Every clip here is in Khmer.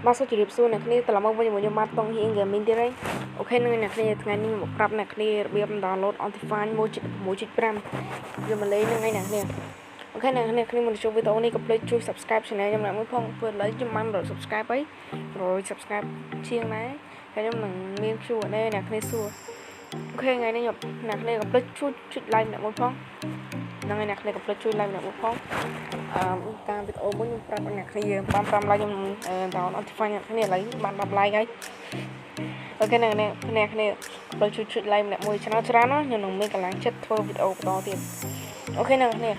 បាទសូមជម្រាបសួរអ្នកគ្នាត្រឡប់មកវិញជាមួយខ្ញុំបាទតុងហៀង Gaming ទៀតហើយ។ OK នឹងអ្នកគ្នាថ្ងៃនេះមកប្រាប់អ្នកគ្នារបៀប download OptiFine 1.6.5យកមកលេងហ្នឹងឯអ្នកគ្នា។ OK អ្នកគ្នាគ្នាមុនចូលវីដេអូនេះកុំភ្លេចជួយ Subscribe Channel ខ្ញុំអ្នកមួយផងព្រោះឥឡូវខ្ញុំបាន100 Subscribe ហើយ100 Subscribe ជាងដែរហើយខ្ញុំនឹងមាន Q&A អ្នកគ្នាសួរ។ OK ថ្ងៃនេះខ្ញុំអ្នកគ្នាកុំភ្លេចជួយចុច like អ្នកមួយផងហ្នឹងហើយអ្នកគ្នាកុំភ្លេចជួយ like អ្នកមួយផងអឺតាមវីដេអូមុនខ្ញុំប្រាប់អ្នកគ្នាបាន5 like ខ្ញុំ down OptiFine អ្នកគ្នាឥឡូវបាន10 like ហើយ។ OK អ្នកអ្នកអ្នកគ្នាកុំភ្លេចជួយចុច like ម្នាក់មួយច្រើនច្រើនណាខ្ញុំនឹងមានកម្លាំងចិត្តធ្វើវីដេអូបន្តទៀត។ OK អ្នកគ្នា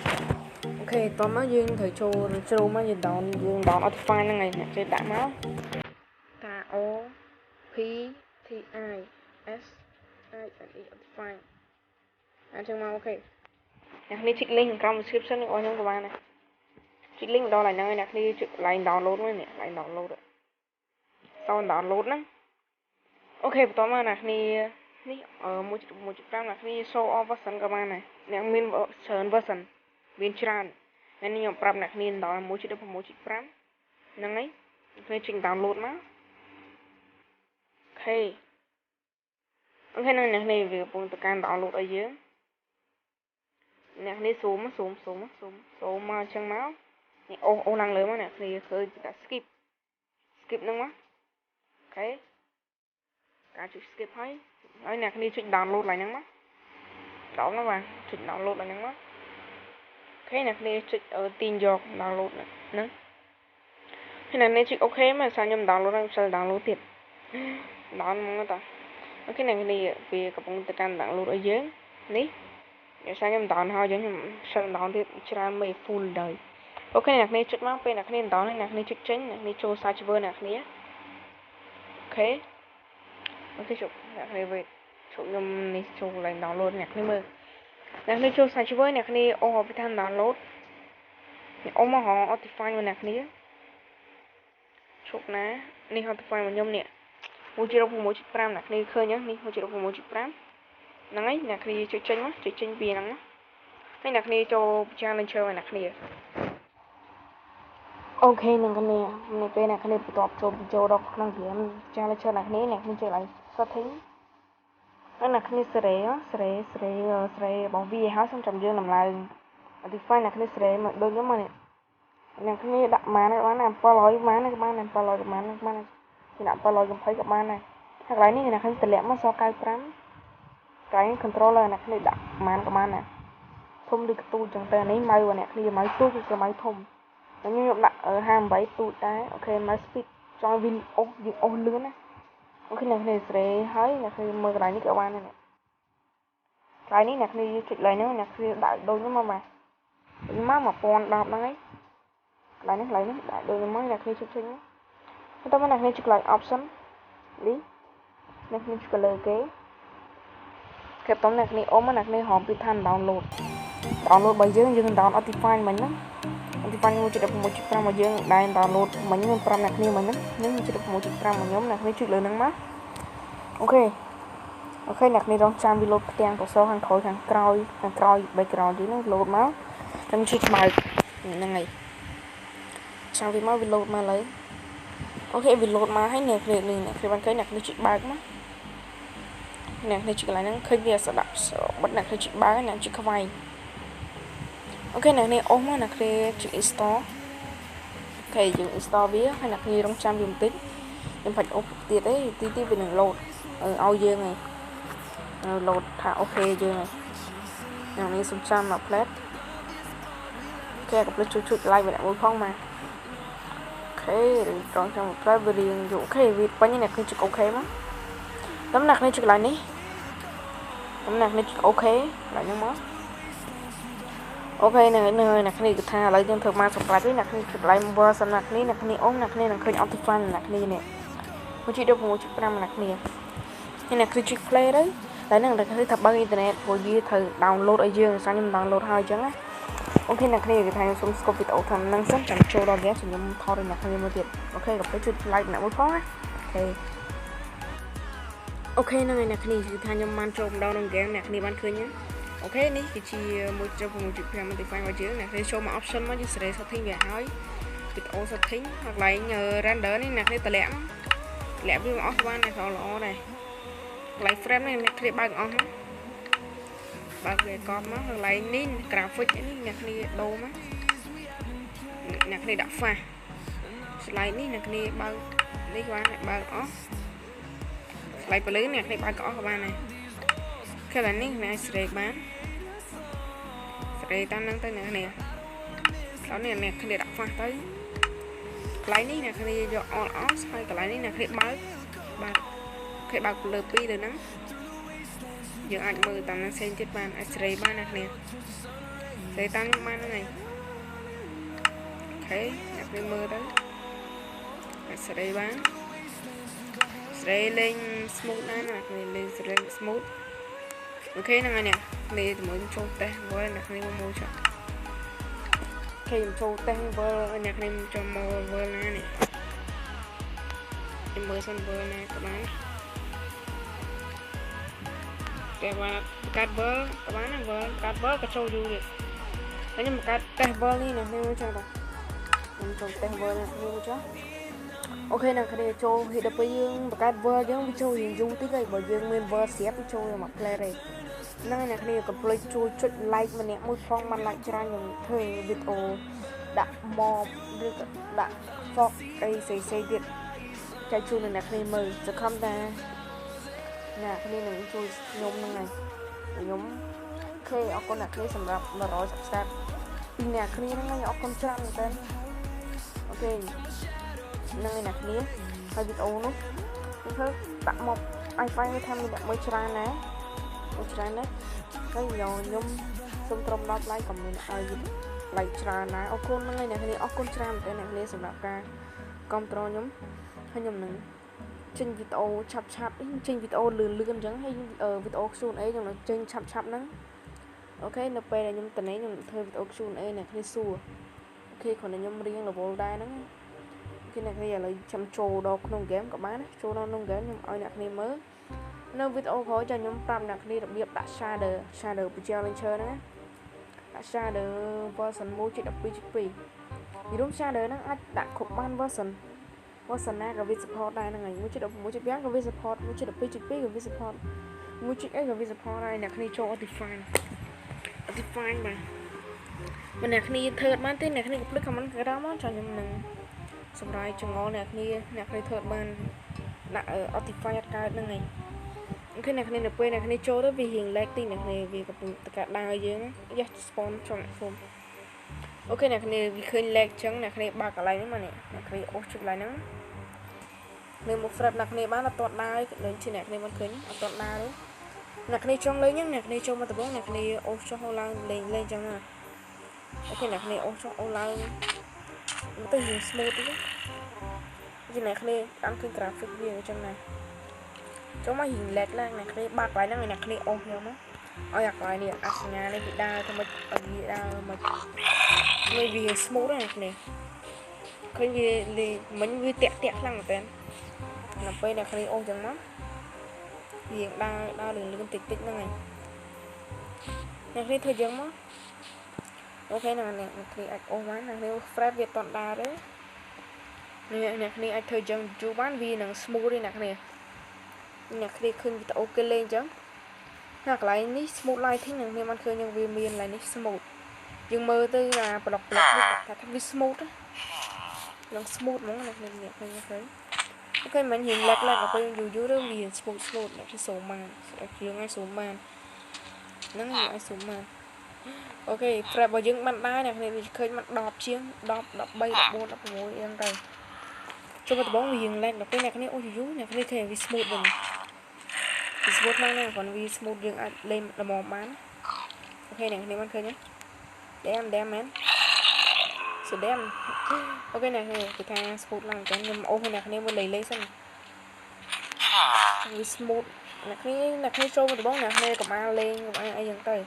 OK តោះមកយើងត្រូវចូលជ្រុំមកយើង down យើង down OptiFine ហ្នឹងហើយអ្នកគេដាក់មកតា O P T I S I N E OptiFine អញ្ចឹងមក។ OK អ្នកគ្នាចុច link ក្នុង description របស់ខ្ញុំក៏បានដែរចុច link ដល់ឡើងហ្នឹងហើយអ្នកគ្នាចុច line download មួយនេះ line download សោ download ហ្នឹង។ OK បន្តមកអ្នកគ្នានេះ1.6.5អ្នកគ្នា show all version ក៏បានដែរអ្នកមានច្រើន version មានច្រើនថ្ងៃនេះខ្ញុំប្រាប់អ្នកគ្នាដល់1.16.5ហ្នឹងហើយអ្នកគ្នាចុច download មក។ OK ហ្នឹងអ្នកគ្នាវាកំពុងតែការ download ឲ្យយើងអ្នកគ្នាស៊ូមស៊ូមស៊ូមស៊ូមស៊ូមមកអញ្ចឹងមកនេះអូសអូសឡើងលើមកអ្នកគ្នាឃើញតែ skip skip ហ្នឹងមក។ OK ការចុច skip ហើយហើយអ្នកគ្នាចុច download ឡើងហ្នឹងមកដល់មកបាទចុច download ឡើងហ្នឹងមក។ OK អ្នកគ្នាចុចទាញយក download ហ្នឹងហើយអ្នកគ្នាចុច OK មកសារខ្ញុំ download ហើយខ្ញុំ download ទៀត down មកតា។ OK អ្នកគ្នាវាកំពុងទៅកាន់ download ឲ្យយើងនេះដោយសារខ្ញុំ down ហើយខ្ញុំសិល down ទៀតច្រើនមេ full ដែរ។ OK អ្នកគ្នាចុចមកពេលអ្នកគ្នា down ហើយអ្នកគ្នាចុចចេញអ្នកគ្នាចូល server អ្នកគ្នា។ OK ជប់អ្នកគ្នាវិញជប់ខ្ញុំនេះចូលឡើង download អ្នកគ្នាមើលអ្នកគ្នាចូល server អ្នកគ្នាអូសពីតាម download នេះអូមករក OptiFine មកអ្នកគ្នាឈប់ណានេះ OptiFine របស់ខ្ញុំនេះ1.6.5អ្នកគ្នាឃើញនេះ1.6.5ហ្នឹងហើយអ្នកគ្នាចុចចេញមកចុចចេញពីហ្នឹងហើយអ្នកគ្នាចូល Challenger អ្នកគ្នា។ OK នឹងគ្នានៅពេលអ្នកគ្នាបន្ទាប់ចូលចូលដល់ក្នុង game Challenger អ្នកគ្នាអ្នកគ្នាចុចឡើង setting ហើយអ្នកគ្នាសេរីសេរីសេរីសេរីរបស់វាហើយសូមចាំយើងដំឡើង OptiFine អ្នកគ្នាសេរីមកដូចខ្ញុំមកនេះអ្នកគ្នាដាក់ម៉ានក៏បានដែរ700ម៉ានក៏បានដែរ700ក៏បានដែរបានដាក់720ក៏បានដែរហើយកន្លែងនេះអ្នកគ្នាតម្លាក់មកស95កន្លែង controller អ្នកគ្នាដាក់ម៉ានក៏បានដែរធំឬកទូចចឹងទៅនេះម៉ៅអ្នកគ្នាម៉ៅទូចឬក៏ម៉ៅធំខ្ញុំដាក់58ទូចដែរ។ OK ម៉ៅ speed ចង់វាអូសយើងអូសលឿនណា។ OK អ្នកគ្នាស្រេហើយអ្នកគ្នាមើលកន្លែងនេះក៏បានដែរកន្លែងនេះអ្នកគ្នាចុចកន្លែងហ្នឹងអ្នកគ្នាដាក់ដូចខ្ញុំមកបាទខ្ញុំមក1010ហ្នឹងហើយកន្លែងនេះកន្លែងនេះដាក់ដូចខ្ញុំមកអ្នកគ្នាចុចចេញមកបន្តមកអ្នកគ្នាចុចកន្លែង option នេះអ្នកគ្នាចុចលើគេគេបន្តអ្នកគ្នាអូមអ្នកគ្នាហមពីឋាន download download របស់យើងយើង down OptiFine មិញហ្នឹង OptiFine 1.16.5របស់យើងដែល download មិញខ្ញុំប្រាប់អ្នកគ្នាមិញហ្នឹងនេះ1.16.5របស់ខ្ញុំអ្នកគ្នាចុចលើហ្នឹងមក។ OK អ្នកគ្នារងចាំវាលោតផ្ទាំងពសខាងក្រោយខាងក្រោយខាងក្រោយ background យើងហ្នឹងលោតមកខ្ញុំចុចបើកហ្នឹងហើយចាំវាមកវាលោតមកឡើយ។ OK វាលោតមកហើយអ្នកគ្នានេះអ្នកគ្នាបានឃើញអ្នកគ្នាចុចបើកមកអ្នកគ្នាចុចកន្លែងហ្នឹងឃើញវាស្ដាក់បិទអ្នកគ្នាចុចបើកអ្នកចុចខ្វែង។ OK អ្នកនេះអូសមកអ្នកគ្នាចុច install។ OK យើង install វាហើយអ្នកគ្នារងចាំវាបន្តិចខ្ញុំបាច់អូសទៀតទេទីទីវានឹងលោតឲ្យយើងហើយលោតថា OK យើងហើយអ្នកនេះសុំចាំមក plate គេកុំភ្លេចជួយចុច like ម្នាក់មួយផងមក។ OK ត្រង់ចាំ plate វារៀងយូរ។ OK វាពេញអ្នកគ្នាចុច OK មកតាមអ្នកគ្នាចុចកន្លែងនេះតាមអ្នកគ្នាចុច OK កន្លែងហ្នឹងមក។ OK ហ្នឹងហ្នឹងហើយអ្នកគ្នាគឺថាឥឡូវយើងធ្វើមកសម្រាប់វិញអ្នកគ្នាចុច like version អ្នកគ្នាអ្នកគ្នាអូមអ្នកគ្នានឹងឃើញ OptiFine អ្នកគ្នានេះ1.16.5អ្នកគ្នាហើយអ្នកគ្នាចុច play ទៅតែហ្នឹងតែគឺថាបើកអ៊ីនធឺណិតព្រោះវាត្រូវ download ឲ្យយើងសារខ្ញុំ download ហើយអញ្ចឹងណា។ OK អ្នកគ្នាគឺថាខ្ញុំសុំ stop វីដេអូតាមហ្នឹងសិនចាំចូលដល់ game ខ្ញុំថតឲ្យអ្នកគ្នាមើលទៀត។ OK កុំភ្លេចចុច like ម្នាក់មួយផងណា។ OK ហ្នឹងហើយអ្នកគ្នាគឺថាខ្ញុំបានចូលម្ដងក្នុង game អ្នកគ្នាបានឃើញទេ? OK នេះគឺជា1.6.5 OptiFine របស់យើងអ្នកគ្នាចូលមក option មកយើងសេរី setting វាហើយ។ វីដេអូ setting កន្លែង render នេះអ្នកគ្នាតម្លាក់តម្លាក់វាមកអស់បានដែរក៏ល្អដែរកន្លែង frame នេះអ្នកគ្នាបើកអស់មកបើកវាកប់មកកន្លែងនេះ graphic នេះអ្នកគ្នាដូរមកអ្នកគ្នាដាក់ fast slide នេះអ្នកគ្នាបើកនេះក៏បានបើកអស់ slide ពលឺអ្នកគ្នាបើកក៏អស់ក៏បានដែរកន្លែងនេះអ្នកស្រេកបានស្រេកតាមហ្នឹងទៅអ្នកគ្នាដល់នេះអ្នកគ្នាដាក់ fast ទៅកន្លែងនេះអ្នកគ្នាយក all off ហើយកន្លែងនេះអ្នកគ្នាបើកបើកគេបើកលើ2លើហ្នឹងយើងអាចមើលតាមនឹងផ្សេងទៀតបានអាចស្រេបានអ្នកគ្នាស្រេតាមខ្ញុំបានហ្នឹងហើយអូខេអ្នកគ្នាមើលទៅអាចស្រេបានស្រេលេង smooth ដែរណាគ្នាលេងស្រេ smooth អូខេហ្នឹងហើយអ្នកគ្នាជាមួយចូលតេស្តវើអ្នកគ្នាមកចុះគេខ្ញុំចូលតេស្តវើអ្នកគ្នាចូលមកវើណានេះខ្ញុំមើលសិនវើណាក៏បានតែว่าបង្កើតវើក៏បានដែរវើបង្កើតវើក៏ចូលយូរទៀតហើយខ្ញុំបង្កើតតេស្តវើនេះណាខ្ញុំចង់ថាខ្ញុំចូលតេស្តវើនេះខ្ញុំចង់អូខេអ្នកគ្នាចូលហេតុដល់ពេលយើងបង្កើតវើយើងវាចូលយូរតិចហើយបើយើងមានវើស្រាប់វាចូលមក play ទេហ្នឹងហើយអ្នកគ្នាកុំភ្លេចជួយចុច like ម្នាក់មួយផងបាន like ច្រើនខ្ញុំធ្វើវីដេអូដាក់ mob ឬក៏ដាក់ fog អីផ្សេងៗទៀតចែកជូនដល់អ្នកគ្នាមើលសង្ឃឹមថាអ្នកគ្នានឹងជួយខ្ញុំហ្នឹងហើយខ្ញុំខេអរគុណអ្នកគ្នាសម្រាប់100 subscribe ពីអ្នកគ្នាហ្នឹងហើយអរគុណច្រើនមែនទែនអូខេហ្នឹងហើយអ្នកគ្នាហើយវីដេអូនោះខ្ញុំធ្វើដាក់មក iPhone វាថាមានអ្នកមើលច្រើនណាស់ច្រើនណាស់ហើយខ្ញុំសូមត្រឹម10 like ក៏មានឲ្យ like ច្រើនណាស់អរគុណហ្នឹងហើយអ្នកគ្នាអរគុណច្រើនមែនទែនអ្នកគ្នាសម្រាប់ការគាំទ្រខ្ញុំហើយខ្ញុំនឹងចេញវីដេអូឆាប់ឆាប់ចេញវីដេអូលឿនលឿនអញ្ចឹងហើយវីដេអូ Q&A ខ្ញុំនឹងចេញឆាប់ឆាប់ហ្នឹងអូខេនៅពេលដែលខ្ញុំតនេខ្ញុំធ្វើវីដេអូ Q&A អ្នកគ្នាសួរអូខេគ្រាន់តែខ្ញុំរៀងរវល់ដែរហ្នឹងអូខេអ្នកគ្នាឥឡូវចាំចូលដល់ក្នុងហ្គេមក៏បានដែរចូលដល់ក្នុងហ្គេមខ្ញុំឲ្យអ្នកគ្នាមើលនៅវីដេអូក្រោយចាខ្ញុំប្រាប់អ្នកគ្នារបៀបដាក់ shader shader បញ្ជា launcher ហ្នឹងណាដាក់ shader version 1.12.2ពីរួម shader ហ្នឹងអាចដាក់គ្រប់បាន version version ណាក៏វា support ដែរហ្នឹងហើយ1.16.5ក៏វា support 1.12.2ក៏វា support 1.អីក៏វា support ដែរអ្នកគ្នាចូល Optifine Optifine បាទបើអ្នកគ្នាធ្វើអត់បានទេអ្នកគ្នាកុំភ្លេច comment ក្រោមមកចាខ្ញុំនឹងសម្រាយចងល់អ្នកគ្នាអ្នកគ្នាធ្វើអត់បានដាក់ Optifine អត់កើតហ្នឹងហើយអូខេអ្នកគ្នានៅពេលអ្នកគ្នាចូលទៅវារៀង lag តិចអ្នកគ្នាវាកំពុងតកាដើរយើងយ៉ា spawn ចង់ហ្វុំអូខេអ្នកគ្នាវាឃើញ lag ចឹងអ្នកគ្នាបើកកន្លែងហ្នឹងមកនេះអ្នកគ្នាអូសចុចកន្លែងហ្នឹងនៅមក frame អ្នកគ្នាបានអត់ទាត់ដើរដូចជាអ្នកគ្នាមិនឃើញអត់ទាត់ដើរទេអ្នកគ្នាចង់លេងហ្នឹងអ្នកគ្នាចូលមកដំបូងអ្នកគ្នាអូសចុះអូសឡើងលេងលេងចឹងណាអូខេអ្នកគ្នាអូសចុះអូសឡើងមកទៅយើង smooth តិចជាអ្នកគ្នាតាមឃើញ graphic វាអញ្ចឹងណាចូលមករៀង lag ឡើងអ្នកគ្នាបើកកន្លែងហ្នឹងឲ្យអ្នកគ្នាអូសយកមកឲ្យអាកន្លែងនេះអាសញ្ញានេះវាដើរទៅមិនឲ្យវាដើរមកនេះវា smooth ណាស់អ្នកគ្នាឃើញវាលេងមិញវាតាក់តាក់ខ្លាំងមែនតើដល់ពេលអ្នកគ្នាអូសចឹងមកវាដើរដើរលឿនលឿនតិចតិចហ្នឹងហើយអ្នកគ្នាធ្វើចឹងមកអូខេអ្នកគ្នាអាចអូសបានអ្នកគ្នា frame វាអត់តដើរទេនេះអ្នកគ្នាអាចធ្វើចឹងយូរបានវានឹង smooth ទេអ្នកគ្នាអ្នកគ្នាឃើញវីដេអូគេលេងចឹងណាកន្លែងនេះ smooth lighting អ្នកគ្នាបានឃើញយើងវាមានកន្លែងនេះ smooth យើងមើលទៅអាប្លុកប្លុកវាថាវា smooth នឹង smooth ហ្មងអ្នកគ្នាអ្នកគ្នាឃើញអូខេមិនរៀង lag lag ដល់ពេលយូរយូរទៅវា smooth smooth អ្នកគេសូមបានយើងឲ្យសូមបានហ្នឹងយើងឲ្យសូមបានអូខេ frame របស់យើងបានដែរអ្នកគ្នាវាឃើញបាន10ជាង10 13 14 16អីហ្នឹងទៅចូលមកដំបូងវារៀង lag ដល់ពេលអ្នកគ្នាអូយូរអ្នកគ្នាឃើញវា smooth វិញវា smooth ខ្លាំងណាស់គ្រាន់វា smooth យើងអាចលេងល្មមបានអូខេអ្នកគ្នាបានឃើញទេ damn damn man so damn អូខេអ្នកគ្នាគេថា smooth ឡើងចឹងខ្ញុំអូសឲ្យអ្នកគ្នាមើលលេងលេងសិនវា smooth អ្នកគ្នាអ្នកគ្នាចូលមកដំបូងអ្នកគ្នាកុំអាលេងកុំអាអីចឹងទៅ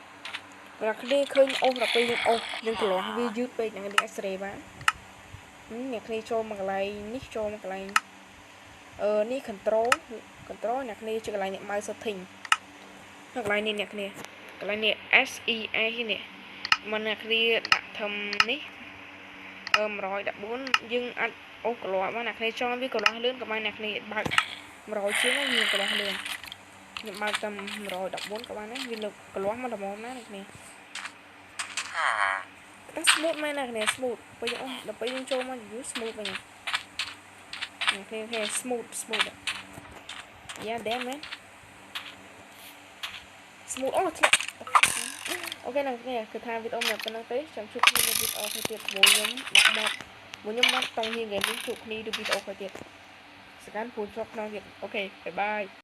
អ្នកគ្នាឃើញអូសដល់ពេលយើងអូសយើងកន្លះវាយឺតពេកអ្នកគ្នាអាចស្រេបានអ្នកគ្នាចូលមកកន្លែងនេះចូលមកកន្លែងអឺនេះ control control អ្នកគ្នាចុចកន្លែងនេះ mouse setting នៅកន្លែងនេះអ្នកគ្នាកន្លែងនេះ S E I នេះមកអ្នកគ្នាដាក់ធំនេះ 114យើងអាចអូសកលាស់បានអ្នកគ្នាចង់វាកលាស់លឿនក៏បានអ្នកគ្នាបើក100ជាងវាកលាស់លឿនខ្ញុំបើកតែ114ក៏បានដែរវាលើកកលាស់មកល្មមណាអ្នកគ្នាតែ smooth មែនអ្នកគ្នា smooth ពេលយើងអូសដល់ពេលយើងចូលមកយូរ smooth វិញអ្នកគ្នាគេ smooth smooth yeah damn man smooth អូធ្លាក់ OK អ្នកគ្នាគឺថាវីដេអូមានប៉ុណ្្នឹងទេចាំជួបគ្នានៅវីដេអូក្រោយទៀតជាមួយខ្ញុំដាក់មកមួយខ្ញុំមកតង់ហ៊ាន gaming ជួបគ្នានៅវីដេអូក្រោយទៀតសកម្មពូជាប់ខ្នងទៀត OK bye bye.